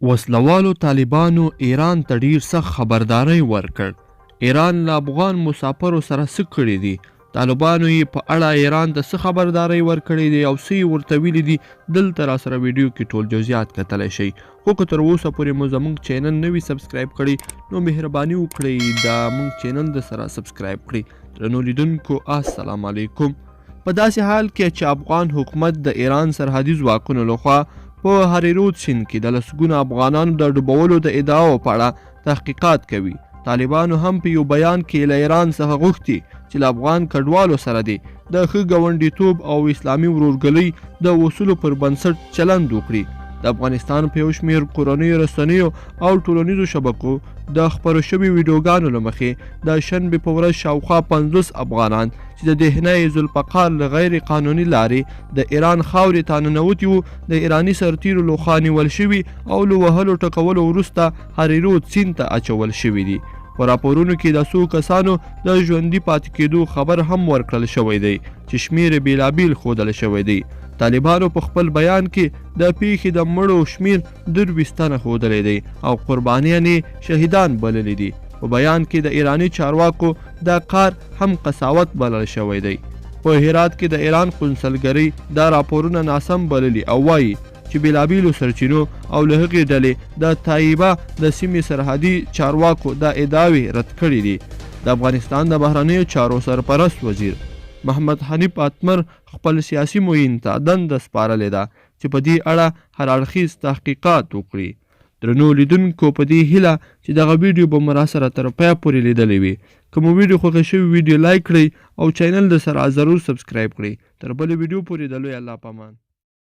وسله والو طالبانو ایران ته ډیر سخت خبرداری ورکړ. ایران له افغان مساپرو سره څه کړي دي؟ طالبانو یې په اړه ایران ته څه خبرداری ورکړی دی او څه یې ورته ویلي دي؟ دلته راسره ویډیو کې ټول جزئیات کتلی شئ. خو که تر اوسه پورې مو زموږ چینل نه وي سبسکرایب کړی نو مهرباني وکړئ دا موږ چینل د سره سبسکرایب کړئ. درنو لیدونکو السلام علیکم. په داسې حال کې چې افغان حکومت د ایران سرحدي ځواکونو لخوا په هریرود سیند کې د لسګونه افغانانو د ډوبولو د ادعاو په اړه تحقیقات کوي، طالبانو هم په یو بیان کې له ایران څخه غوښتي چې له افغان کډوالو سره دې د ښه ګاونډیتوب او اسلامي ورورګلۍ د اصولو پر بنسټ چلند وکړي. د افغانستان په یو شمېر کورنیو رسنیو او ټولنیزو شبکو د خپرو شویو ویډیوګانو له مخې د شنبې په ورځ شاوخوا 50 افغانان چې د دهنه ذوالفقار له غیر قانوني لارې د ایران خاورې ته ننوتي وو، د ایراني سرتیرو لخوا نیول شوي او له وهلو ټکولو وروسته هریرود سیند ته اچول شوي دي. په راپورونو کې د څو کسانو د ژوندي پاتې کېدو خبر هم ورکړل شوی دی چې شمېر یې بېلابېل ښودل شوی دی. طالبانو په خپل بیان کې د پیښې د مړو شمېر 23 تنه ښودلی دی او قربانیان یې شهیدان بللي دي. په بیان کې د ایراني چارواکو دا کار هم قساوت بلل شوی دی. په هرات کې د ایران قونسلګرۍ دا راپورونه ناسم بللي او وايي چې بېلابېلو سرچینو او له هغې ډلې د طیبه د سیمې سرحدي چارواکو دا ادعاوې رد کړې دي. د افغانستان د بهرنیو چارو سرپرست وزیر محمد حنیف اتمر خپل سیاسي معین ته دنده سپارلې ده چې په دې اړه هر اړخیز تحقیقات وکړي. درنو لیدونکو په دې هیله چې دغه ویډیو به مو راسره تر پایه پورې لیدلې وي. که مو ویډیو خوښه شوې ویډیو لایک کړئ او چینل د سره ضرور سبسکرایب کړئ. تر بلې ویډیو پورې د لوی الله په امان.